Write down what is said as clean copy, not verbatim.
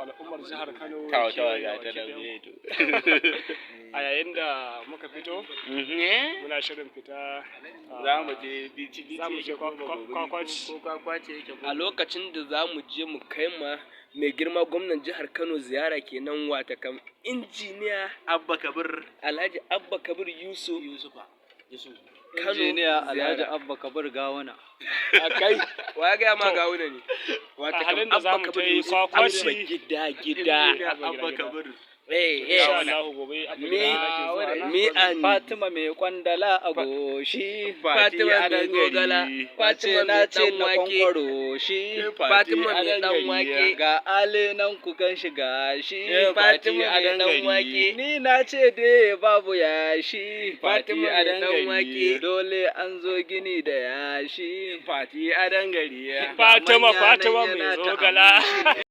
al'ummar jihar Kano da Kawo kewaye tawa ga ta gabaki nan ɗayan ne ku. to. A yayin da muka fito, muna shirin fita. Za mu je bici bici. Za mu je Kwakwaci. Ko Kwakwaci yake ko A lokacin da za mu je mu kai ma mai girma gwamnan jihar Kano ziyara kenan, wata kam Injiniya Abba Kabir Alhaji Abba Kabir Yusuf Yusufa. Yusuf. Kano Injiniya Alhaji ziyara. Abba Kabir Gawuna. A kai, wa ya gaya ma Gawuna ne? Wata A kam halin da za Abba mu Kabir ta yi Yusuf, Kwakwaci. Abba gida gida. Injiniya Abba Kabir. Eh, Insha eh. Allah gobe Abba Me gida ke zuwa nan. me and Fatima mai kwandala a goshi. Fatima mai gogala, Fatima Fatima na mai ce dan na wake, kwankwaro shi. Fatima mai dan wake, Ga Ali nan ku gan shi gashi. Fatima mai dan wake, Ni na ce dai babu yashi. Fatima mai dan wake. Dole an zo gini da yashi. Fati adan gari. Fatima Manya nan Fatima mai yana ta zogala. amshi.